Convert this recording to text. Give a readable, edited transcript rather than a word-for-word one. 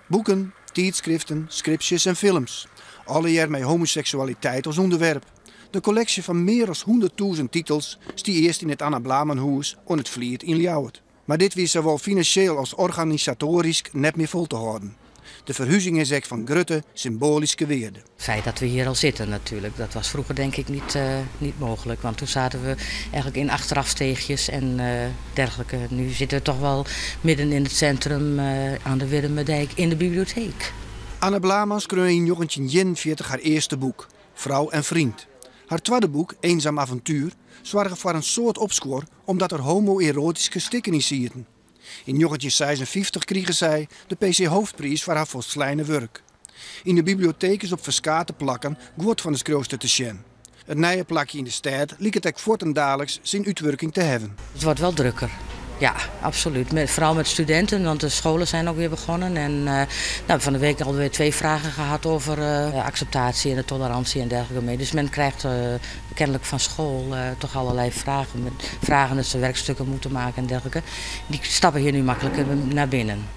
Boeken, tydskriften, skripsjes en films. Allegear mei homoseksualiteit as ûnderwerp. De kolleksje fan mear as 100.000 titels stie earst yn it Anna Blamanhûs oan it Fliet yn Ljouwert. Mar dit wie sawol finansjeel as organisatoarysk net mear fol te hâlden. De ferhuzing is ek fan grutte symboalyske wearde. Het feit dat we hier al zitten natuurlijk, dat was vroeger denk ik niet, niet mogelijk. Want toen zaten we eigenlijk in achterafsteegjes en dergelijke. Nu zitten we toch wel midden in het centrum aan de Wirrumerdijk in de bibliotheek. Anna Blaman skreau yn 1941 har earste boek, Frou en Freon. Har twadde boek, Eenzaam Avontuur, soarge foar in soad opskuor omdat der homoeroatyske stikken yn sieten. Yn 1956 krige sy de PC Hooftpriis foar har folsleine wurk. Yn de biblioteek is op ferskate plakken guod fan de skriuwster te sjen. It nije plakje yn de stêd liket ek fuortendaliks syn útwurking te hawwen. Het wordt wel drukker. Ja, absoluut. Vooral met studenten, want de scholen zijn ook weer begonnen. En nou, van de week alweer twee vragen gehad over acceptatie en de tolerantie en dergelijke mee. Dus men krijgt kennelijk van school toch allerlei vragen. Met vragen dat ze werkstukken moeten maken en dergelijke. Die stappen hier nu makkelijker naar binnen.